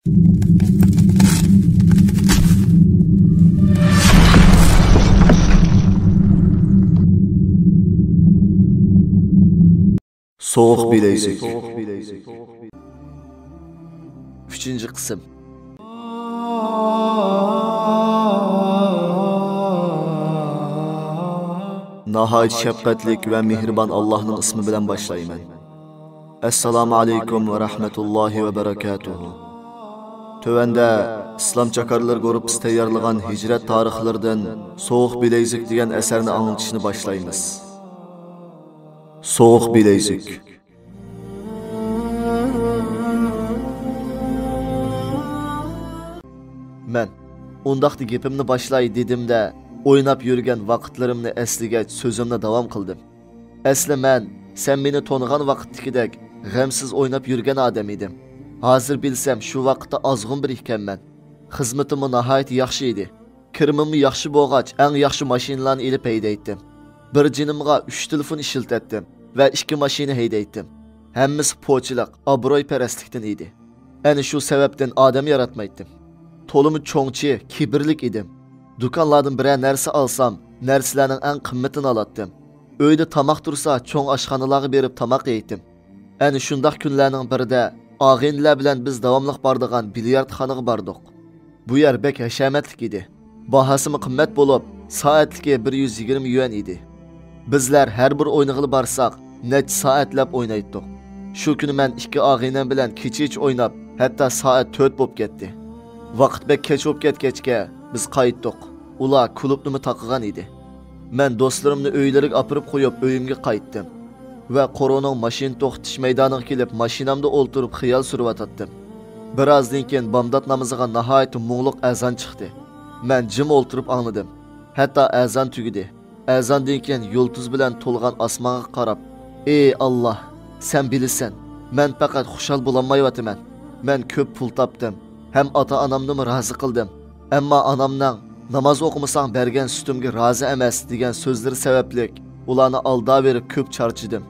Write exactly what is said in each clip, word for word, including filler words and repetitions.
سوغۇق بىلەيزۈك. ئۈچىنچى قىسىم. ناھايىتى شەپقەتلىك ۋە مېھرىبان ئاللاھنىڭ ئىسمى بىلەن باشلايمەن. ئەسسالامۇ ئەلەيكۇم ۋە رەھمەتۇللاھى ۋە بەرەكاتۇھۇ. تۆۋەندە ئىسلام چاكارلىرى گۇرۇپپىسى تەييارلىغان ھىجرەت تارىخلىرىدىن سوغۇق بىلەيزۈك دېگەن ئەسەرنى ئاڭلىتىشنى باشلايمىز. سوغۇق بىلەيزۈك. مەن، «ئۇنداقتا گېپىمنى باشلاي» دېدىم-دە، ئويناپ يۈرگەن ۋاقىتلىرىمنى ئەسلىگەچ سۆزۈمنى داۋام قىلدىم. ئەسلى مەن، سەن مېنى تونۇغان ۋاقىتتىكىدەك غەمسىز ئويناپ يۈرگەن ئادەم ئىدىم. ھازىر بىلسەم، شۇ ۋاقىتتا ئازغۇن بىر ئىكەنمەن. خىزمىتىممۇ ناھايىتى ياخشى ئىدى. كىرىمىممۇ ياخشى بولغاچ، ئەڭ ياخشى ماشىنىلارنى ئېلىپ ھەيدەيتتىم. بىر جېنىمغا ئۈچ تېلېفون ئىشلىتەتتىم ۋە ئىككى ماشىنا ھەيدەيتتىم. ھەممىسى پوچىلىق، ئابرويپەرەسلىكتىن ئىدى. ئەنە شۇ سەۋەبتىن ئادەم ياراتمايتتىم. تولىمۇ چوڭچى، كىبىرلىك ئىدىم. دۇكانلاردىن بىرەر نەرسە ئالسام، نەرسىلەرنىڭ ئەڭ قىممىتىنى ئالاتتىم. ئۆيدە تاماق تۇرسا، چوڭ ئاشخانىلارغا بېرىپ تاماق يەيتتىم. ئەنە شۇنداق كۈنلەرنىڭ بىرىدە ئاغىنىلەر بىلەن بىز داۋاملىق بارىدىغان بىليارتخانىغا باردۇق. بۇ يەر بەك ھەشەمەتلىك ئىدى. باھاسىمۇ قىممەت بولۇپ، سائەتلىكى بىر يۈز يىگىرمە يۈەن ئىدى. بىزلەر ھەر بىر ئوينىغىلى بارساق، نەچچە سائەتلەپ ئوينايتتۇق. شۇ كۈنى مەن ئىككى ئاغىنەم بىلەن كېچىچە ئويناپ، ھەتتا سائەت تۆت بولۇپ كەتتى. ۋاقىت بەك كەچ بولۇپ كەتكەچكە، بىز قايتتۇق. ئۇلار كۇلۇبنىمۇ تاقىغان ئىدى. مەن دوستلىرىمنى ئۆيلىرىگە ئاپىرىپ قويۇپ، ئۆيۈمگە قايتتىم. ۋە قورۇنىڭ ماشىنا توختىتىش مەيدانىغا كېلىپ، ماشىنامدا ئولتۇرۇپ خىيال سۈرۈۋاتاتتىم. بىرازدىن كېيىن بامدات نامىزىغا ناھايىتى مۇڭلۇق ئەزان چىقتى. مەن جىم ئولتۇرۇپ ئاڭلىدىم. ھەتتا ئەزان تۈگىدى. ئەزاندىن كېيىن يۇلتۇز بىلەن تولغان ئاسمانغا قاراپ، «ئى ئاللا، سەن بىلىسەن، مەن پەقەت خۇشال بولالمايۋاتىمەن. مەن كۆپ پۇل تاپتىم ھەم ئاتا-ئانامنىمۇ رازى قىلدىم. ئەمما ئانامنىڭ، ناماز ئوقۇمىساڭ بەرگەن سۈتۈمگە رازى ئەمەس» دېگەن سۆزلىرى سەۋەبلىك ئۇلارنى ئالداۋېرىپ كۆپ چارچىدىم.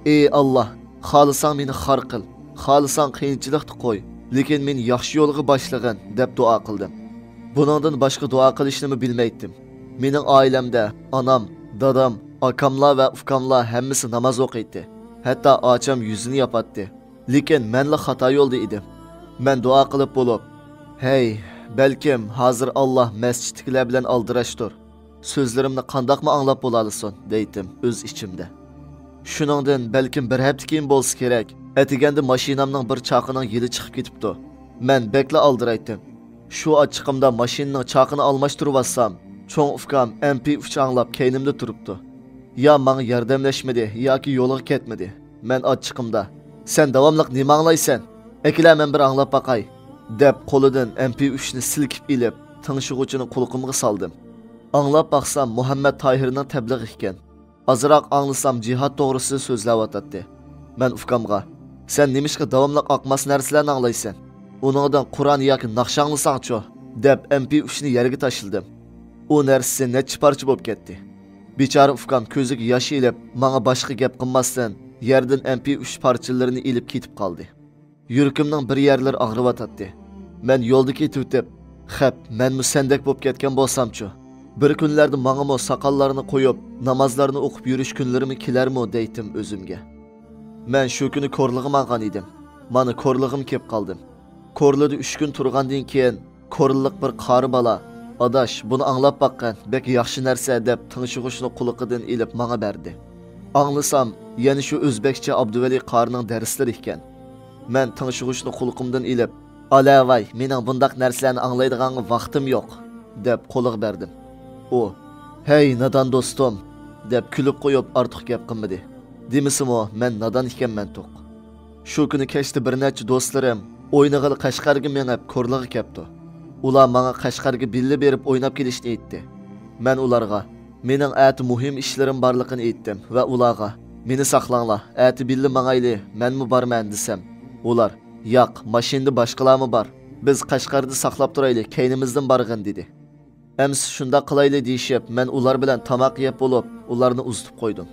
«ئى ئاللا، خالىساڭ مېنى خار قىل، خالىساڭ قىيىنچىلىقتا قوي، لېكىن مېنى ياخشى يولغا باشلىغىن» دەپ دۇئا قىلدىم. بۇنىڭدىن باشقا دۇئا قىلىشنىمۇ بىلمەيتتىم. مېنىڭ ئائىلەمدە ئانام، دادام، ئاكاملار ۋە ئۇكاملار ھەممىسى ناماز ئوقۇيتتى. ھەتتا ئاچام يۈزىنى ياپاتتى. لېكىن مەنلا خاتا يولدا ئىدىم. مەن دۇئا قىلىپ بولۇپ، «ھەي، بەلكىم ھازىر ئاللا مەسچىتتىكىلەر بىلەن ئالدىراشتۇر. سۆزلىرىمنى قانداقمۇ ئاڭلاپ بولالىسۇن؟» دەيتتىم ئۆز ئىچىمدە. شۇنىڭدىن بەلكىم بىر ھەپتە كېيىن بولسا كېرەك، ئەتىگەندە ماشىنامنىڭ بىر چاقىنىڭ يىلى چىقىپ كېتىپتۇ. مەن بەكلا ئالدىرايتتىم. شۇ ئاچچىقىمدا ماشىنىنىڭ چاقىنى ئالماشتۇرۇۋاتسام، چوڭ ئۇكام ئەم پى ئۈچ ئاڭلاپ كەينىمدە تۇرۇپتۇ. يا ماڭا ياردەملەشمىدى ياكى يولىغا كەتمىدى. مەن ئاچچىقىمدا، «سەن داۋاملىق نېمە ئاڭلايسەن؟ ئەكېلە، مەن بىر ئاڭلاپ باقاي» دەپ، قولىدىن ئەم پى ئۈچنى سىلكىپ ئېلىپ، تىڭشىغۇچىنى قۇلىقىمغا سالدىم. ئاڭلاپ باقسام، مۇھەممەد تاھىرنىڭ تەبلىغى ئىكەن. ئازراق ئاڭلىسام، جىھاد توغرىسىدا سۆزلەۋاتاتتى. مەن ئۇكامغا، «سەن نېمىشقا داۋاملىق ئاقماس نەرسىلەرنى ئاڭلايسەن؟ ئۇنىڭدىن قۇرئان ياكى ناخشا ئاڭلىساڭچۇ؟» دەپ، ئەم پى ئۈچنى يەرگە تاشلىدىم. ئۇ نەرسىسى نەچچە پارچە بولۇپ كەتتى. بىچارە ئۇكام كۆزىگە ياش ئېلىپ، ماڭا باشقا گەپ قىلماستىن، يەردىن ئەم پى ئۈچ پارچىلىرىنى ئېلىپ كېتىپ قالدى. يۈرىكىمنىڭ بىر يەرلىرى ئاغرىۋاتاتتى. مەن يولدا كېتىۋېتىپ، «خەپ، مەنمۇ سەندەك بولۇپ كەتكەن بولسامچۇ؟ بىر كۈنلەردە ماڭىمۇ ساقاللارنى قويۇپ، نامازلارنى ئوقۇپ يۈرۈش كۈنلىرىمۇ كېلەرمۇ؟» دەيتتىم ئۆزۈمگە. مەن شۇ كۈنى كورلىغا ماڭغان ئىدىم. مانا، كورلىغىمۇ كېلىپ قالدىم. كورلىدا ئۈچ كۈن تۇرغاندىن كېيىن، كورلىلىق بىر قارى بالا، «ئاداش، بۇنى ئاڭلاپ باققىن، بەك ياخشى نەرسە» دەپ، تىڭشىغۇچنى قۇلىقىدىن ئېلىپ ماڭا بەردى. ئاڭلىسام، يەنە شۇ ئۆزبەكچە ئابدۇۋەلى قارىنىڭ دەرسلىرى ئىكەن. مەن تىڭشىغۇچنى قۇلىقىمدىن ئېلىپ، «ئالە ۋاي، مېنىڭ بۇنداق نەرسىلەرنى ئاڭلايدىغانغا ۋاقتىم يوق» دەپ قولىغا بەردىم. ئۇ، «ھەي، نادان دوستۇم» دەپ كۈلۈپ قويۇپ، ئارتۇق گەپ قىلمىدى. دېمىسىمۇ، مەن نادان ئىكەنمەن توق. شۇ كۈنى كەچتە بىر نەچچە دوستلىرىم ئوينىغىلى قەشقەرگە مېڭىپ، كورلىغا كەپتۇ. ئۇلار ماڭا قەشقەرگە بىللە بېرىپ ئويناپ كېلىشنى ئېيتتى. مەن ئۇلارغا مېنىڭ ئەتە مۇھىم ئىشلىرىم بارلىقىنى ئېيتتىم ۋە ئۇلارغا، «مېنى ساقلاڭلار، ئەتە بىللە ماڭايلى، مەنمۇ بارىمەن» دېسەم، ئۇلار، «ياق، ماشىنىدا باشقىلارمۇ بار، بىز قەشقەردە ساقلاپ تۇرايلى، كەينىمىزدىن بارغىن» دېدى. ئەمىسە شۇنداق قىلايلى دېيىشىپ، مەن ئۇلار بىلەن تاماق يەپ بولۇپ، ئۇلارنى ئۇزىتىپ قويدۇم.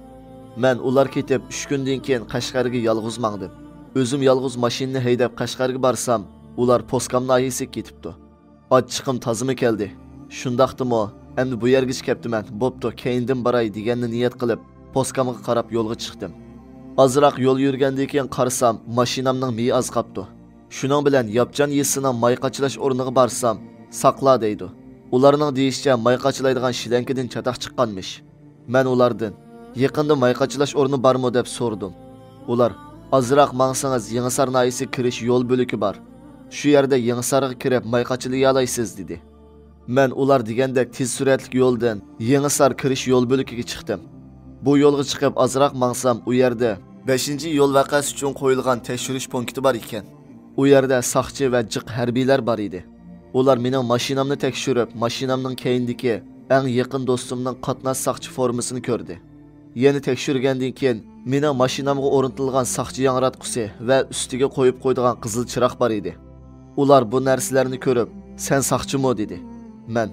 مەن ئۇلار كېتىپ ئۈچ كۈندىن كېيىن قەشقەرگە يالغۇز ماڭدىم. ئۆزۈم يالغۇز ماشىنىنى ھەيدەپ قەشقەرگە بارسام، ئۇلار پوسكام ناھىيەسىگە كېتىپتۇ. ئاچچىقىم تازىمۇ كەلدى. شۇنداقتىمۇ، ئەمدى بۇ يەرگىچە كەپتىمەن، بوپتۇ، كەينىدىن باراي دېگەننى نىيەت قىلىپ، پوسكامغا قاراپ يولغا چىقتىم. ئازراق يول يۈرگەندىن كېيىن قارىسام، ماشىنامنىڭ مېيى ئاز قاپتۇ. شۇنىڭ بىلەن ياپچان يېزىسىنىڭ ماي قاچىلاش ئورنىغا بارسام، ساقلا دەيدۇ. ئۇلارنىڭ دېيىشىچە، ماي قاچىلايدىغان شلەنكىدىن چاتاق چىققانمىش. مەن ئۇلاردىن، «يېقىندا ماي قاچىلاش ئورنى بارمۇ؟» دەپ سورىدىم. ئۇلار، «ئازراق ماڭسىڭىز، يېڭىسار ناھىيەسىگە كىرىش يول بۆلىكى بار. شۇ يەردە يېڭىسارغا كىرىپ ماي قاچىلىيالايسىز» دېدى. مەن ئۇلار دېگەندەك تېز سۈرئەتلىك يولدىن يېڭىسار كىرىش يول بۆلىكىگە چىقتىم. بۇ يولغا چىقىپ ئازراق ماڭسام، ئۇ يەردە بەشىنچى يول ۋەقەسى ئۈچۈن قويۇلغان تەكشۈرۈش پونكىتى بار ئىكەن. ئۇ يەردە ساقچى ۋە جىق ھەربىيلەر بار ئىدى. ئۇلار مېنىڭ ماشىنامنى تەكشۈرۈپ، ماشىنامنىڭ كەينىدىكى ئەڭ يېقىن دوستۇمنىڭ قاتناش ساقچى فورمىسىنى كۆردى. يەنە تەكشۈرگەندىن كېيىن، مېنىڭ ماشىنامغا ئورنىتىلغان ساقچى ياڭراتقۇسى ۋە ئۈستىگە قويۇپ قويىدىغان قىزىل چىراغ بار ئىدى. ئۇلار بۇ نەرسىلەرنى كۆرۈپ، «سەن ساقچىمۇ؟» دېدى. مەن،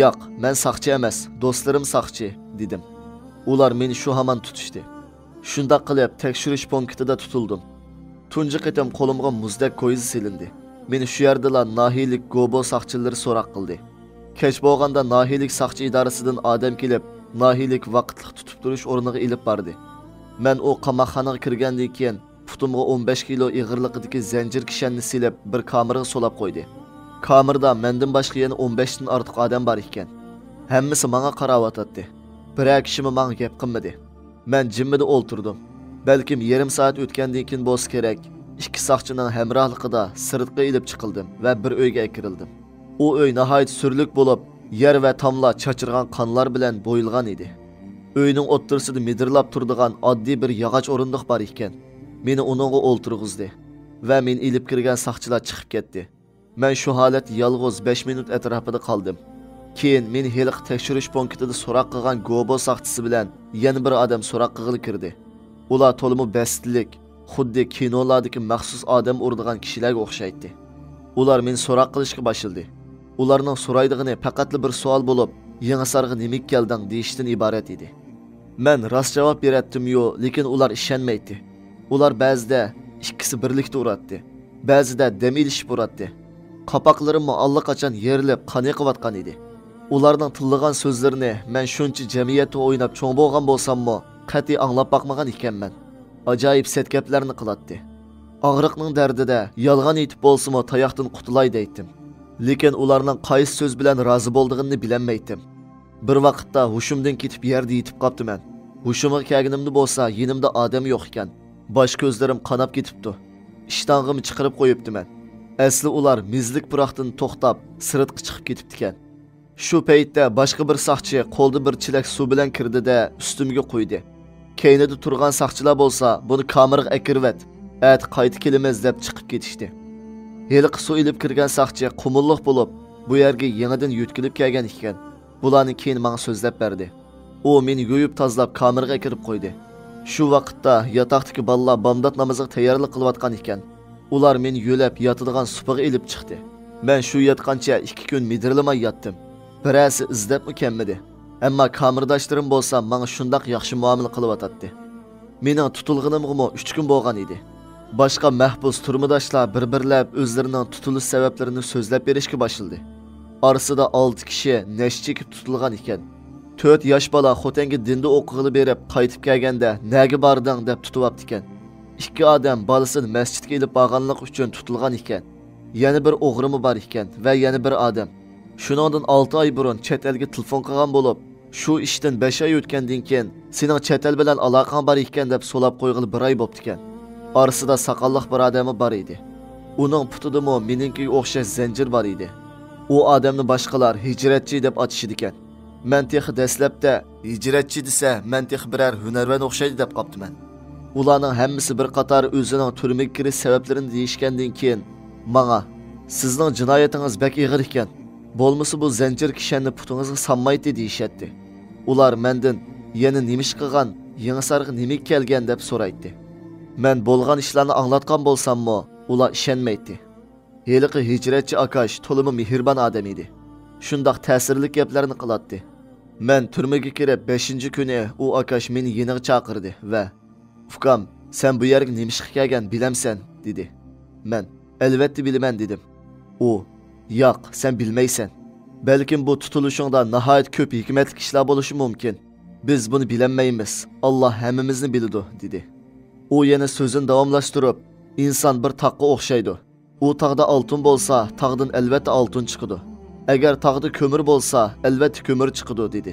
«ياق، مەن ساقچى ئەمەس، دوستلىرىم ساقچى» دېدىم. ئۇلار مېنى شۇ ھامان تۇتۇشتى. شۇنداق قىلىپ، تەكشۈرۈش پونكىتىدا تۇتۇلدۇم. تۇنجى قېتىم قولۇمغا مۇزدەك كويزا سېلىندى. مېنى شۇ يەردىلا ناھىيەلىك گوبو ساقچىلىرى سوراق قىلدى. كەچ بولغاندا ناھىيەلىك ساقچى ئىدارىسىدىن ئادەم كېلىپ، ناھىيەلىك ۋاقىتلىق تۇتۇپ تۇرۇش ئورنىغا ئېلىپ باردى. مەن ئۇ قاماقخانىغا كىرگەندىن كېيىن، پۇتۇمغا ئون بەش كىلو ئېغىرلىقىدىكى زەنجىر كىشەننى سېلىپ، بىر كامېرغا سولاپ قويدى. كامېردا مەندىن باشقا يەنە ئون بەشتىن ئارتۇق ئادەم بار ئىكەن. ھەممىسى ماڭا قاراۋاتاتتى. بىرەر كىشىمۇ ماڭا گەپ قىلمىدى. مەن جىممىدە ئولتۇردۇم. بەلكىم يېرىم سائەت ئۆتكەندىن كېيىن بولسا كېرەك، ئىككى ساقچىنىڭ ھەمراھلىقىدا سىرتقا ئېلىپ چىقىلدىم ۋە بىر ئۆيگە ئەكىرىلدىم. ئۇ ئۆي ناھايىتى سۈرلۈك بولۇپ، يەر ۋە تاملار چاچرىغان قانلار بىلەن بويىلغان ئىدى. ئۆينىڭ ئوتتۇرىسىدا مىدىرلاپ تۇرىدىغان ئاددىي بىر ياغاچ ئورۇندۇق بار ئىكەن. مېنى ئۇنىڭغا ئولتۇرغۇزدى ۋە مېنى ئېلىپ كىرگەن ساقچىلار چىقىپ كەتتى. مەن شۇ ھالەتتە يالغۇز بەش مىنۇت ئەتراپىدا قالدىم. كېيىن مېنى ھېلىقى تەكشۈرۈش پونكىتىدا سوراق قىلغان گوبو ساقچىسى بىلەن يەنە بىر ئادەم سوراق قىلغىلى كىردى. ئۇلار تولىمۇ بەستلىك، خۇددى كىنولاردىكى مەخسۇس ئادەم ئۇرىدىغان كىشىلەرگە ئوخشايتتى. ئۇلار مېنى سوراق قىلىشقا باشلىدى. ئۇلارنىڭ سورايدىغىنى پەقەتلا بىر سوئال بولۇپ، «يېڭىسارغا نېمىگە كەلدىڭ؟» دېيىشتىن ئىبارەت ئىدى. مەن راست جاۋاب بېرەتتىممۇ، لېكىن ئۇلار ئىشەنمەيتتى. ئۇلار بەزىدە ئىككىسى بىرلىكتە ئۇراتتى، بەزىدە دەم ئېلىشىپ ئۇراتتى. قاپاقلىرىممۇ ئاللىقاچان يېرىلىپ، قان ئېقىۋاتقان ئىدى. ئۇلارنىڭ تىللىغان سۆزلىرىنى مەن شۇنچە جەمئىيەتتە ئويناپ چوڭ بولغان بولساممۇ، قەتئىي ئاڭلاپ باقمىغان ئىكەنمەن. ئاجايىپ سەت گەپلەرنى قىلاتتى. ئاغرىقنىڭ دەردىدە يالغان ئېيتىپ بولسىمۇ تاياقتىن قۇتۇلاي دەيتتىم. لېكىن ئۇلارنىڭ قايسى سۆز بىلەن رازى بولىدىغىنىنى بىلەلمەيتتىم. بىر ۋاقىتتا ھوشۇمدىن كېتىپ يەردە يېتىپ قاپتىمەن. ھوشۇمغا كەلگىنىمدە بولسا يېنىمدا ئادەم يوق ئىكەن. باش كۆزلىرىم قاناپ كېتىپتۇ. ئىشتانغىمۇ چىقىرىپ قويۇپتىمەن. ئەسلى ئۇلار مېزلىك پۇراقتىن توختاپ، سىرتقا چىقىپ كېتىپتىكەن. شۇ پەيتتە باشقا بىر ساقچى قولىدا بىر چېلەك سۇ بىلەن كىردى-دە، ئۈستۈمگە قۇيدى. كەينىدە تۇرغان ساقچىلار بولسا، «بۇنى كامېرغا ئەكىرىۋەت، ئەتە قايتا كېلىمىز» دەپ چىقىپ كېتىشتى. ھېلىقى سۇ ئېلىپ كىرگەن ساقچى قۇمۇللۇق بولۇپ، بۇ يەرگە يېڭىدىن يۆتكىلىپ كەلگەن ئىكەن. بۇلارنى كېيىن ماڭا سۆزلەپ بەردى. ئۇ مېنى يۇيۇپ تازىلاپ كامېرغا ئەكىرىپ قويدى. شۇ ۋاقىتتا ياتاقتىكى بالىلار بامدات نامىزىغا تەييارلىق قىلىۋاتقان ئىكەن. ئۇلار مېنى يۆلەپ ياتىدىغان سۇپىغا ئېلىپ چىقتى. مەن شۇ ياتقانچە ئىككى كۈن مىدىرلىماي ياتتىم. بىرەرسى ئىزدەپمۇ كەلمىدى. ئەمما كامېرداشلىرىم بولسا ماڭا شۇنداق ياخشى مۇئامىلە قىلىۋاتاتتى. مېنىڭ تۇتۇلغىنىمغىمۇ ئۈچ كۈن بولغان ئىدى. باشقا مەھبۇس تۈرمىداشلار بىر-بىرلەپ ئۆزلىرىنىڭ تۇتۇلۇش سەۋەبلىرىنى سۆزلەپ بېرىشكە باشلىدى. ئارىسىدا ئالتە كىشى نەشە چېكىپ تۇتۇلغان ئىكەن. تۆت ياش بالا خوتەنگە دىندا ئوقۇغىلى بېرىپ، قايتىپ كەلگەندە، «نەگە باردىڭ؟» دەپ تۇتۇۋاپتىكەن. ئىككى ئادەم بالىسىنى مەسچىتكە ئېلىپ بارغانلىقى ئۈچۈن تۇتۇلغان ئىكەن. يەنە بىر ئوغرىمۇ بار ئىكەن ۋە يەنە بىر ئادەم. شۇنىڭدىن ئالتە ئاي بۇرۇن چەت ئەلگە تېلېفون قىلغان بولۇپ، شۇ ئىشتىن بەش ئاي ئۆتكەندىن كېيىن، «سېنىڭ چەت ئەل بىلەن ئالاقەڭ بار ئىكەن» دەپ سولاپ قويغىلى بىر ئاي بوپتىكەن. ئارىسىدا ساقاللىق بىر ئادەممۇ بار ئىدى. ئۇنىڭ پۇتىدىمۇ مېنىڭكىگە ئوخشاش زەنجىر بار ئىدى. ئۇ ئادەمنى باشقىلار ھىجرەتچى دەپ ئاتىشىدىكەن. مەن تېخى دەسلەپتە ھىجرەتچى دېسە، مەن تېخى بىرەر ھۈنەرۋەن ئوخشايدۇ دەپ قاپتىمەن. ئۇلارنىڭ ھەممىسى بىر قاتار ئۆزىنىڭ تۈرمىگە كىرىش سەۋەبلىرىنى دېيىشكەندىن كېيىن، ماڭا، «سىزنىڭ جىنايىتىڭىز بەك ئېغىر ئىكەن. بولمىسا بۇ زەنجىر كىشەننى پۇتىڭىزغا سالمايتتى» دېيىشەتتى. ئۇلار مەندىن، «يەنە نېمە ئىش قىلغان، يېڭىسارغا نېمىگە كەلگەن؟» دەپ سورايتتى. مەن بولغان ئىشلارنى ئاڭلاتقان بولساممۇ، ئۇلار ئىشەنمەيتتى. ھېلىقى ھىجرەتچى ئاكاش تولىمۇ مېھرىبان ئادەم ئىدى. شۇنداق تەسىرلىك گەپلەرنى قىلاتتى. مەن تۈرمىگە كىرىپ بەشىنچى كۈنى ئۇ ئاكاش مېنى يېنىغا چاقىردى ۋە، «ئۇكام، سەن بۇ يەرگە نېمە ئىشقا كەلگەن بىلەمسەن؟» دېدى. مەن، ئەلۋەتتە بىلىمەن، دېدىم. ئۇ، ياق، سەن بىلمەيسەن. بەلكىم بۇ تۇتۇلۇشۇڭدا ناھايىتى كۆپ ھېكمەتلىك ئىشلار بولۇشى مۇمكىن. بىز بۇنى بىلەلمەيمىز. ئاللا ھەممىمىزنى بىلىدۇ، دېدى. ئۇ يەنە سۆزىنى داۋاملاشتۇرۇپ، ئىنسان بىر تاغقا ئوخشايدۇ. ئۇ تاغدا ئالتۇن بولسا، تاغدىن ئەلۋەتتە ئالتۇن چىقىدۇ. ئەگەر تاغدا كۆمۈر بولسا، ئەلۋەتتە كۆمۈر چىقىدۇ، دېدى.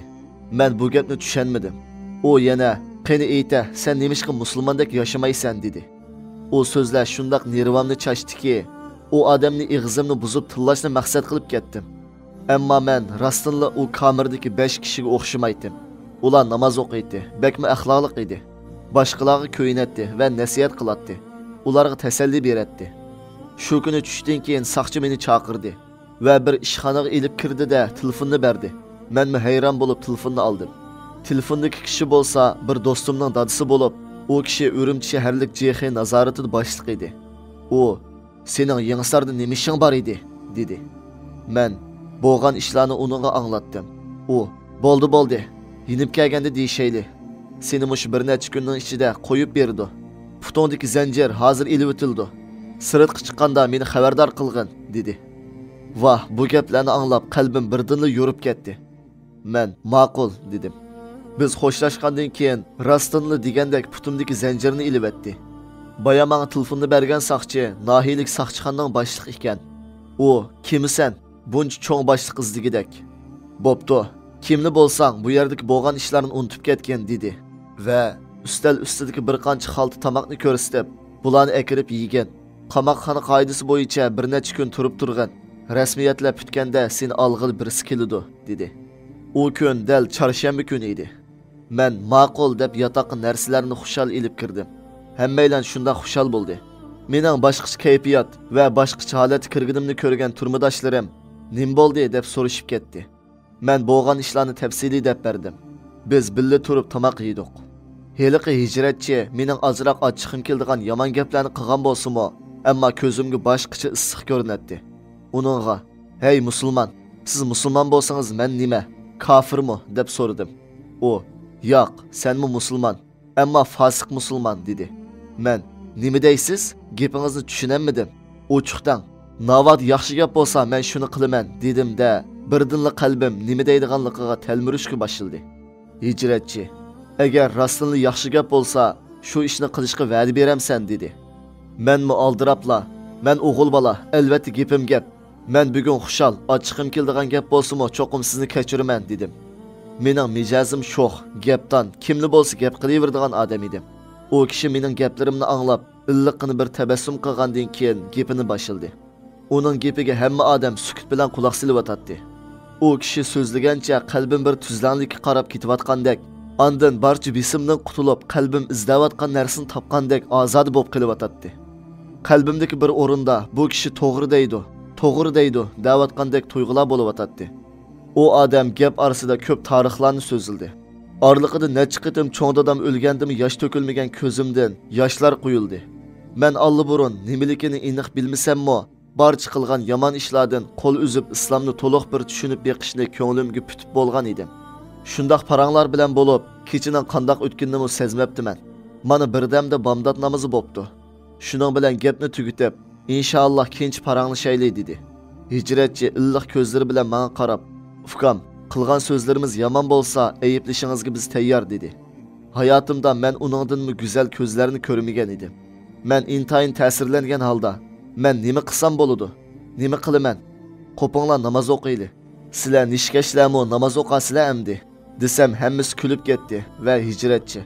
مەن بۇ گەپنى چۈشەنمىدىم. ئۇ يەنە، قېنى ئېيتە، سەن نېمىشقا مۇسۇلماندەك ياشىمايسەن؟ دېدى. ئۇ سۆزلەر شۇنداق نېرۋامنى چاچتىكى، ئۇ ئادەمنى ئېغىزىمنى بۇزۇپ تىللاشنى مەقسەت قىلىپ كەتتىم. ئەمما مەن راستتىنلا ئۇ كامېردىكى بەش كىشىگە ئوخشىمايتتىم. ئۇلار ناماز ئوقۇيتتى، بەكمۇ ئەخلاقلىق ئىدى. باشقىلارغا كۆيۈنەتتى ۋە نەسىھەت قىلاتتى. ئۇلارغا تەسەللى بېرەتتى. شۇ كۈنى چۈشتىن كېيىن ساقچى مېنى چاقىردى ۋە بىر ئىشخانىغا ئېلىپ كىردى-دە، تېلېفوننى بەردى. مەنمۇ ھەيران بولۇپ تېلېفوننى ئالدىم. تېلېفوندىكى كىشى بولسا بىر دوستۇمنىڭ دادىسى بولۇپ، ئۇ كىشى ئۈرۈمچى شەھەرلىك جې خې نازارىتىدا باشلىق ئىدى. ئۇ، سېنىڭ يېڭىساردا نېمە ئىشىڭ بار ئىدى؟ دېدى. مەن بولغان ئىشلارنى ئۇنىڭغا ئاڭلاتتىم. ئۇ، بولدى، بولدى، يېنىپ كەلگەندە دېيىشەيلى. سېنى مۇشۇ بىر نەچچە كۈننىڭ ئىچىدە قويۇپ بېرىدۇ. پۇتۇڭدىكى زەنجىر ھازىر ئېلىۋېتىلىدۇ. سىرتقا چىققاندا مېنى خەۋەردار قىلغىن، دېدى. ۋاھ، بۇ گەپلەرنى ئاڭلاپ قەلبىم بىردىنلا يورۇپ كەتتى. مەن، ماقۇل، دېدىم. بىز خوشلاشقاندىن كېيىن راستتىنلا دېگەندەك پۇتۇمدىكى زەنجىرنى ئېلىۋەتتى. بايا ماڭا تېلېفوننى بەرگەن ساقچى ناھىيىلىك ساقچىخانىنىڭ باشلىقى ئىكەن. ئۇ، كىمسەن؟ بۇنچە چوڭ باشلىق ئىزدىگۈدەك. بوپتۇ، كىملا بولساڭ، بۇ يەردىكى بولغان ئىشلارنى ئۇنتۇپ كەتكىن، دېدى. ۋە ئۈستەل ئۈستىدىكى بىر قانچە خالتا تاماقنى كۆرسىتىپ، بۇلارنى ئەكىرىپ يېگىن. قاماقخانا قائىدىسى بويىچە بىر نەچچە كۈن تۇرۇپ تۇرغىن. رەسمىيەتلەر پۈتكەندە سېنى ئالغىلى بىرسى كېلىدۇ، دېدى. ئۇ كۈن دەل چارشەنبە كۈنى ئىدى. مەن ماقۇل دەپ ياتاققا نەرسىلەرنى خۇشال ئېلىپ كىردىم. ھەممەيلەن شۇنداق خۇشال بولدى. مېنىڭ باشقىچە كەيپىيات ۋە باشقىچە ھالەتتە كىرگىنىمنى كۆرگەن تۈرمىداشلىرىم، نېمە بولدى دەپ سورىشىپ كەتتى. مەن بولغان ئىشلارنى تەپسىلىي دەپ بەردىم. بىز بىللە تۇرۇپ تاماق يېدۇق. ھېلىقى ھىجرەتچى مېنىڭ ئازراق ئاچچىقىم كېلىدىغان يامان گەپلەرنى قىلغان بولسىمۇ، ئەمما كۆزۈمگە باشقىچە ئىسسىق كۆرۈنەتتى. ئۇنىڭغا، ھەي مۇسۇلمان، سىز مۇسۇلمان بولسىڭىز مەن نېمە، كاپىرمۇ؟ دەپ سورىدىم. ئۇ، ياق، سەنمۇ مۇسۇلمان، ئەمما فاسىق مۇسۇلمان، دېدى. مەن، نېمە دەيسىز؟ گېپىڭىزنى چۈشىنەلمىدىم. ئوچۇق دەڭ. ناۋادا ياخشى گەپ بولسا مەن شۇنى قىلىمەن، دېدىم-دە، بىردىنلا قەلبىم نېمە دەيدىغانلىقىغا تەلمۈرۈشكە باشلىدى. ھىجرەتچى، ئەگەر راستتىنلا ياخشى گەپ بولسا، شۇ ئىشنى قىلىشقا ۋەدە بېرەمسەن؟ دېدى. مەنمۇ ئالدىراپلا، مەن ئوغۇل بالا، ئەلۋەتتە گېپىم گەپ. مەن بۈگۈن خۇشال، ئاچچىقىم كېلىدىغان گەپ بولسىمۇ چوقۇم سىزنى كەچۈرىمەن، دېدىم. مېنىڭ مىجەزىم شوخ، گەپدان، كىملا بولسا گەپ قىلىۋېرىدىغان ئادەم ئىدىم. ئۇ كىشى مېنىڭ گەپلىرىمنى ئاڭلاپ، ئىللىققىنە بىر تەبەسسۇم قىلغاندىن كېيىن گېپىنى باشلىدى. ئۇنىڭ گېپىگە ھەممە ئادەم سۈكۈت بىلەن قۇلاق سېلىۋاتاتتى. ئۇ كىشى سۆزلىگەنچە قەلبىم بىر تۈزلەڭلىككە قاراپ كېتىۋاتقاندەك، ئاندىن بارچە بېسىمدىن قۇتۇلۇپ، قەلبىم ئىزدەۋاتقان نەرسىنى تاپقاندەك ئازادە بولۇپ قېلىۋاتاتتى. قەلبىمدىكى بىر ئورۇندا، بۇ كىشى توغرا دەيدۇ، توغرا دەيدۇ، دەۋاتقاندەك تۇيغۇلار بولۇۋاتاتتى. ئۇ ئادەم گەپ ئارىسىدا كۆپ تارىخلارنى سۆزلىدى. ئارىلىقىدا نەچچە قېتىم چوڭ دادام ئۆلگەندىمۇ ياش تۆكۈلمىگەن كۆزۈمدىن ياشلار قۇيۇلدى. مەن ئاللىبۇرۇن نېمىلىكىنى ئېنىق بىلمىسەممۇ، بارچە قىلغان يامان ئىشلاردىن قول ئۈزۈپ، ئىسلامنى تولۇق بىر چۈشىنىپ بېقىشنى كۆڭلۈمگە پۈتۈپ بولغان ئىدىم. شۇنداق پاراڭلار بىلەن بولۇپ، كېچىنىڭ قانداق ئۆتكىنىنىمۇ سەزمەپتىمەن. مانا، بىردەمدە بامدات نامىزى بوپتۇ. شۇنىڭ بىلەن گەپنى تۈگىتىپ، ئىنشائاللا، كېيىنچە پاراڭلىشايلى، دېدى. ھىجرەتچى ئىللىق كۆزلىرى بىلەن ماڭا قاراپ، ئۇكام، قىلغان سۆزلىرىمىز يامان بولسا، ئەيىبلىشىڭىزگە بىز تەييار، دېدى. ھاياتىمدا مەن ئۇنىڭدىنمۇ گۈزەل كۆزلەرنى كۆرمىگەن ئىدىم. مەن ئىنتايىن تەسىرلەنگەن ھالدا، مەن نېمە قىلسام بولىدۇ؟ نېمە قىلىمەن؟ قوپۇڭلار، ناماز ئوقۇيلى. سىلەر نىشكەشلەرمۇ ناماز ئوقاسىلەر ئەمدى؟ دېسەم، ھەممىسى كۈلۈپ كەتتى ۋە ھىجرەتچى،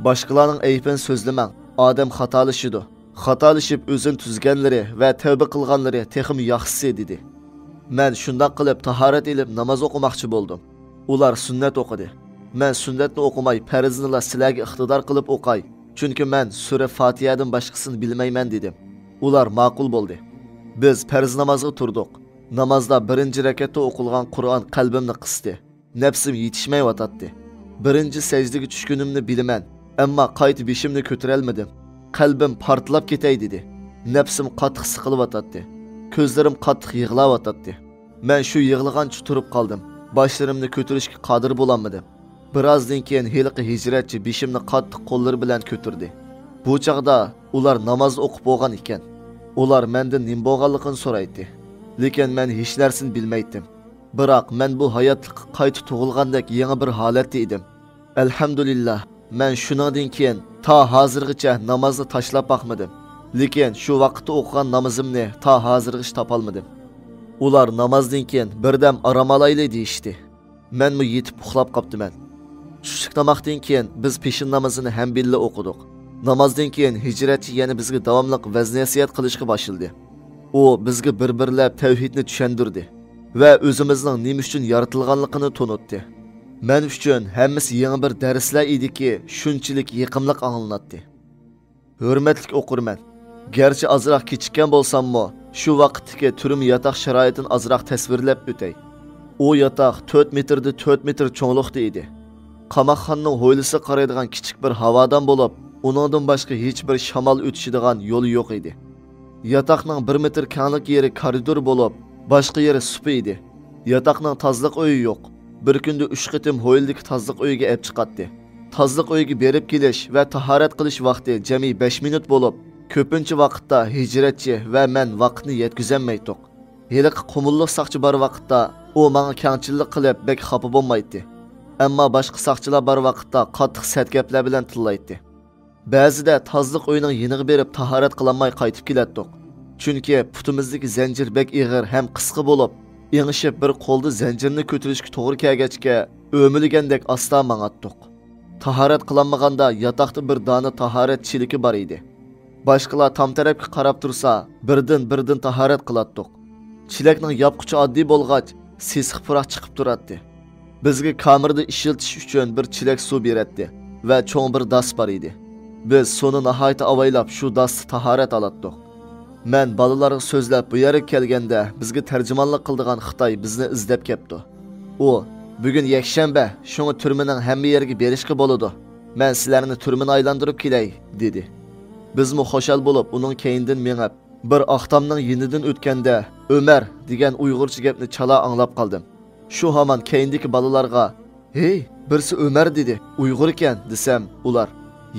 باشقىلارنىڭ ئەيىبىنى سۆزلىمەڭ، ئادەم خاتالىشىدۇ. خاتالىشىپ ئۆزىنى تۈزگەنلىرى ۋە تەۋبە قىلغانلىرى تېخىمۇ ياخشىسى، دېدى. مەن شۇنداق قىلىپ تاھارەت ئېلىپ ناماز ئوقۇماقچى بولدۇم. ئۇلار سۈننەت ئوقۇدى. مەن سۈننەتنى ئوقۇماي، پەرزنىلا سىلەرگە ئىقتىدار قىلىپ ئوقاي، چۈنكى مەن سۈرە فاتىھەدىن باشقىسىنى بىلمەيمەن، دېدىم. ئۇلار ماقۇل بولدى. بىز پەرز نامازغا تۇردۇق. نامازدا بىرىنچى رەكەتتە ئوقۇلغان قۇرئان قەلبىمنى قىستى. نەپسىم يېتىشمەيۋاتاتتى. بىرىنچى سەجدىگە چۈشكىنىمنى بىلىمەن، ئەمما قايتا بېشىمنى كۆتۈرەلمىدىم. قەلبىم پارتلاپ كېتەي دېدى. نەپسىم قاتتىق سىقىلىۋاتاتتى. كۆزلىرىم قاتتىق يىغلاۋاتاتتى. مەن شۇ يىغلىغانچە تۇرۇپ قالدىم. باشلىرىمنى كۆتۈرۈشكە قادىر بولالمىدىم. بىرازدىن كېيىن ھېلىقى ھىجرەتچى بېشىمنى قاتتىق قوللىرى بىلەن كۆتۈردى. بۇ چاغدا ئۇلار ناماز ئوقۇپ بولغان ئىكەن. ئۇلار مەندىن نېمە بولغانلىقىنى سورايتتى. لېكىن مەن ھېچ نەرسىنى بىلمەيتتىم. بىراق مەن بۇ ھاياتلىققا قايتا تۇغۇلغاندەك يېڭى بىر ھالەتتە ئىدىم. ئەلھەمدۇلىللا، مەن شۇنىڭدىن كېيىن تا ھازىرغىچە نامازنى تاشلاپ باقمىدىم. لېكىن شۇ ۋاقىتتا ئوقۇغان نامىزىمنى تا ھازىرغىچە تاپالمىدىم. ئۇلار نامازدىن كېيىن بىردەم ئارام ئالايلى دېيىشتى. مەنمۇ يېتىپ ئۇخلاپ قاپتىمەن. چۈشلۈك تاماقتىن كېيىن بىز پېشىن نامىزىنى ھەم بىللە ئوقۇدۇق. نامازدىن كېيىن ھىجرەتچى يەنە بىزگە داۋاملىق ۋەز-نەسىھەت قىلىشقا باشلىدى. ئۇ بىزگە بىر-بىرلەپ تەۋھىدنى چۈشەندۈردى ۋە ئۆزىمىزنىڭ نېمە ئۈچۈن يارىتىلغانلىقىنى تونۇتتى. مەن ئۈچۈن ھەممىسى يېڭى بىر دەرسلەر ئىدىكى، شۇنچىلىك يېقىملىق ئاڭلىناتتى. ھۆرمەتلىك ئوقۇرمەن، گەرچە ئازراق كېچىككەن بولساممۇ، شۇ ۋاقىتتىكى تۈرمە ياتاق شارائىتىنى ئازراق تەسۋىرلەپ ئۆتەي. ئۇ ياتاق تۆت مېتىردىن تۆت مېتىر چوڭلۇقتا ئىدى. قاماقخانىنىڭ ھويلىسىغا قارايدىغان كىچىك بىر ھاۋادان بولۇپ، ئۇنىڭدىن باشقا ھېچ بىر شامال ئۆتۈشىدىغان يولى يوق ئىدى. ياتاقنىڭ بىر مېتىر كەڭلىك يېرى كارىدور بولۇپ، باشقا يېرى سۇپا ئىدى. ياتاقنىڭ تازىلىق ئۆيى يوق. بىر كۈندە ئۈچ قېتىم ھويلىدىكى تازىلىق ئۆيىگە ئەپ چىقاتتى. تازىلىق ئۆيىگە بېرىپ كېلىش ۋە تاھارەت قىلىش ۋاقتى جەمئىي بەش مىنۇت بولۇپ، كۆپىنچە ۋاقىتتا ھىجرەتچى ۋە مەن ۋاقىتنى يەتكۈزەلمەيتتۇق. ھېلىقى قۇمۇللۇق ساقچى بار ۋاقىتتا ئۇ ماڭا كەڭچىللىك قىلىپ بەك خاپا بولمايتتى. ئەمما باشقا ساقچىلار بار ۋاقىتتا قاتتىق سەت گەپلەر بىلەن تىللايتتى. بەزىدە تازىلىق ئۆينىڭ يېنىغا بېرىپ تاھارەت قىلالماي قايتىپ كېلەتتۇق. چۈنكى پۇتىمىزدىكى زەنجىر بەك ئېغىر ھەم قىسقا بولۇپ، ئېڭىشىپ بىر قولدا زەنجىرنى كۆتۈرۈشكە توغرا كەلگەچكە، ئۆمىلىگەندەك ئاستا ماڭاتتۇق. تاھارەت قىلالمىغاندا ياتاقتا بىر دانە تاھارەت چېلىكى بار ئىدى. باشقىلار تام تەرەپكە قاراپ تۇرسا، بىردىن-بىردىن تاھارەت قىلاتتۇق. چېلەكنىڭ ياپقۇچى ئاددىي بولغاچ، سېسىق پۇراق چىقىپ تۇراتتى. بىزگە كامېردا ئىشلىتىش ئۈچۈن بىر چېلەك سۇ بېرەتتى ۋە چوڭ بىر داس بار ئىدى. بىز سۇنى ناھايىتى ئاۋايلاپ شۇ داستا تاھارەت ئالاتتۇق. مەن بالىلارغا سۆزلەپ بۇ يەرگە كەلگەندە، بىزگە تەرجىمانلىق قىلىدىغان خىتاي بىزنى ئىزدەپ كەپتۇ. ئۇ، «بۈگۈن يەكشەنبە، شۇڭا تۈرمىنىڭ ھەممە يېرىگە بېرىشقا بولىدۇ. مەن سىلەرنى تۈرمىنى ئايلاندۇرۇپ كېلەي» دېدى. بىزمۇ خۇشال بولۇپ ئۇنىڭ كەينىدىن مېڭىپ، بىر ئاق تامنىڭ يېنىدىن ئۆتكەندە، «ئۆمەر» دېگەن ئۇيغۇرچە گەپنى چالا ئاڭلاپ قالدىم. شۇ ھامان كەينىدىكى بالىلارغا، «ھېي، بىرسى ئۆمەر دېدى، ئۇيغۇر ئىكەن» دېسەم، ئۇلار،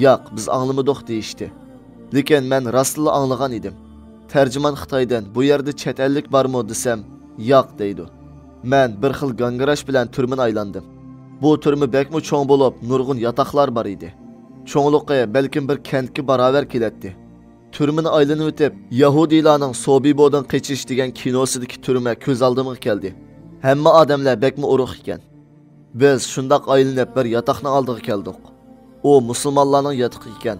«ياق، بىز ئاڭلىمىدۇق» دېيىشتى. لېكىن مەن راستلا ئاڭلىغان ئىدىم. تەرجىمان خىتايدىن، «بۇ يەردە چەت ئەللىك بارمۇ؟» دېسەم، «ياق» دەيدۇ. مەن بىر خىل گاڭگىراش بىلەن تۈرمىنى ئايلاندىم. بۇ تۈرمە بەكمۇ چوڭ بولۇپ، نۇرغۇن ياتاقلار بار ئىدى. چوڭلۇقى بەلكىم بىر كەنتكە باراۋەر كېلەتتى. تۈرمىنى ئايلىنىۋېتىپ، يەھۇدىيلارنىڭ سوبىبودىن قېچىش دېگەن كىنوسىدىكى تۈرمە كۆز ئالدىمغا كەلدى. ھەممە ئادەملەر بەكمۇ ئورۇق ئىكەن. بىز شۇنداق ئايلىنىپ بىر ياتاقنىڭ ئالدىغا كەلدۇق. ئۇ مۇسۇلمانلارنىڭ ياتىقى ئىكەن.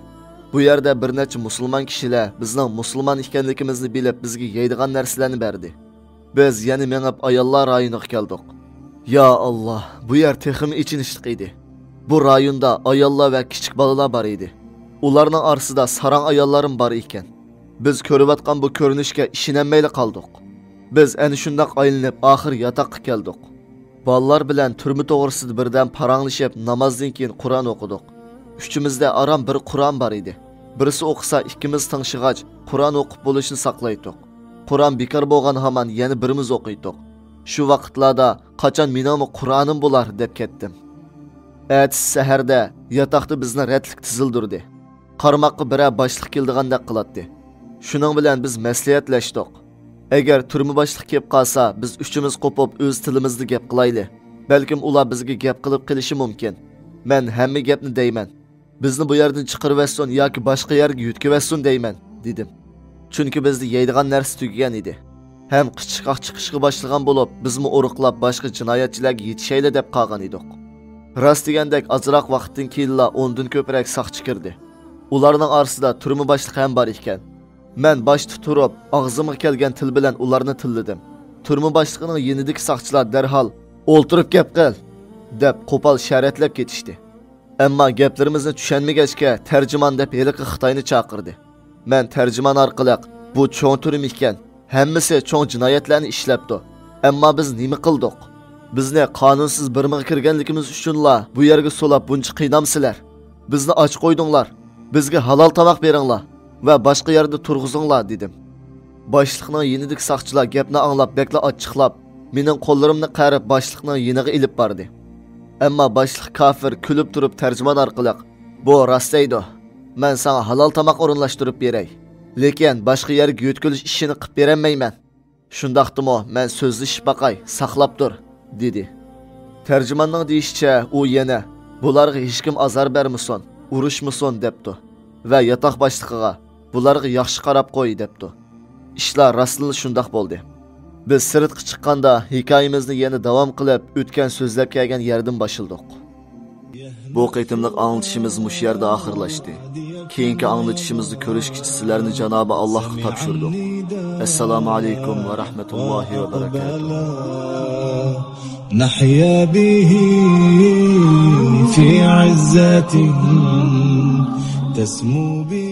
بۇ يەردە بىر نەچچە مۇسۇلمان كىشىلەر بىزنىڭ مۇسۇلمان ئىكەنلىكىمىزنى بىلىپ، بىزگە يەيدىغان نەرسىلەرنى بەردى. بىز يەنە مېڭىپ ئاياللار رايونىغا كەلدۇق. يا ئاللا، بۇ يەر تېخىمۇ ئېچىنىشلىق ئىدى. بۇ رايوندا ئاياللار ۋە كىچىك بالىلار بار ئىدى. ئۇلارنىڭ ئارىسىدا ساراڭ ئاياللارمۇ بار ئىكەن. بىز كۆرۈۋاتقان بۇ كۆرۈنۈشكە ئىشىنەلمەيلا قالدۇق. بىز ئەنە شۇنداق ئايلىنىپ، ئاخىر ياتاققا كەلدۇق. بالىلار بىلەن تۈرمە توغرىسىدا بىردەم پاراڭلىشىپ، نامازدىن كېيىن قۇرئان ئوقۇدۇق. ئۈچىمىزدە ئاران بىر قۇرئان بار ئىدى. بىرسى ئوقۇسا، ئىككىمىز تىڭشىغاچ، قۇرئان ئوقۇپ بولۇشنى ساقلايتتۇق. قۇرئان بىكار بولغان ھامان يەنە بىرىمىز ئوقۇيتتۇق. شۇ ۋاقىتلاردا، «قاچان مېنىڭمۇ قۇرئانىم بولار؟» دەپ كەتتىم. ئەتىسى سەھەردە ياتاقتا بىزنى رەتلىك تىزىلدۈردى. قارىماققا بىرەر باشلىق كېلىدىغاندەك قىلاتتى. شۇنىڭ بىلەن بىز مەسلىھەتلەشتۇق. ئەگەر تۈرمە باشلىقى كېلىپ قالسا، بىز ئۈچىمىز قوپۇپ، ئۆز تىلىمىزدا گەپ قىلايلى. بەلكىم ئۇلار بىزگە گەپ قىلىپ قېلىشى مۇمكىن. مەن ھەممە گەپنى دەيمەن. «بىزنى بۇ يەردىن چىقىرىۋەتسۇن ياكى باشقا يەرگە يۆتكىۋەتسۇن» دەيمەن، دېدىم. چۈنكى بىزدە يەيدىغان نەرسە تۈگىگەن ئىدى. ھەم قىچىشقاق چىقىشقا باشلىغان بولۇپ، بىزمۇ ئورۇقلاپ باشقا جىنايەتچىلەرگە يېتىشەيلى دەپ قالغان ئىدۇق. راست دېگەندەك، ئازراق ۋاقىتتىن كېيىنلا ئوندىن كۆپرەك ساقچى كىردى. ئۇلارنىڭ ئارىسىدا تۈرمە باشلىقى ھەم بار ئىكەن. مەن باشتا تۇرۇپ، ئاغزىمغا كەلگەن تىل بىلەن ئۇلارنى تىللىدىم. تۈرمە باشلىقىنىڭ يېنىدىكى ساقچىلار دەرھال، «ئولتۇرۇپ گەپ قىل!» دەپ، قوپال شەرەتلەپ كېتىشتى. ئەمما گەپلىرىمىزنى چۈشەنمىگەچكە، تەرجىمان دەپ ھېلىقى خىتاينى چاقىردى. مەن تەرجىمان ئارقىلىق، «بۇ چوڭ تۈرمە ئىكەن، ھەممىسى چوڭ جىنايەتلەرنى ئىشلەپتۇ. ئەمما بىز نېمە قىلدۇق؟ بىزنى قانۇنسىز بىرمىغا كىرگەنلىكىمىز ئۈچۈنلا بۇ يەرگە سولاپ بۇنچە قىينامسىلەر؟ بىزنى ئاچ قويدۇڭلار. بىزگە ھالال تاماق بېرىڭلار ۋە باشقا يەردە تۇرغۇزۇڭلار» دېدىم. باشلىقنىڭ يېنىدىكى ساقچىلار گەپنى ئاڭلاپ بەكلا ئاچچىقلاپ، مېنىڭ قوللىرىمنى قەرىپ باشلىقنىڭ يېنىغا ئېلىپ باردى. ئەمما باشلىق كافىر كۈلۈپ تۇرۇپ تەرجىمان ئارقىلىق، «بۇ راست دەيدۇ. مەن ساڭا ھالال تاماق ئورۇنلاشتۇرۇپ بېرەي. لېكىن باشقا يەرگە يۆتكىلىش ئىشىنى قىپ بېرەلمەيمەن. شۇنداقتىمۇ مەن سۆزلىشىپ باقاي، ساقلاپ تۇر، دېدى. تەرجىماننىڭ دېيىشىچە، ئۇ يەنە، بۇلارغا ھېچكىم ئازار بەرمىسۇن، ئۇرۇشمىسۇن، دەپتۇ. ۋە ياتاق باشلىقىغا، بۇلارغا ياخشى قاراپ قوي، دەپتۇ. ئىشلار راستلا شۇنداق بولدى. بىز سىرتقا چىققاندا، ھېكايىمىزنى يەنە داۋام قىلىپ، ئۆتكەن سۆزلەپ كەلگەن يەردىن باشلىدۇق. بۇ قېتىملىق ئاڭلىتىشىمىز مۇشۇ يەردە ئاخىرلاشتى. كېيىنكى ئاڭلىتىشىمىزدا كۆرۈشكىچە سىلەرنى جانابى ئاللاھقا تاپشۇردۇق. ئەسسالامۇ ئەلەيكۇم ۋە رەھمەتۇللاھى ۋە بەرەكاتۇھ. نحيا به في عزة تسمو به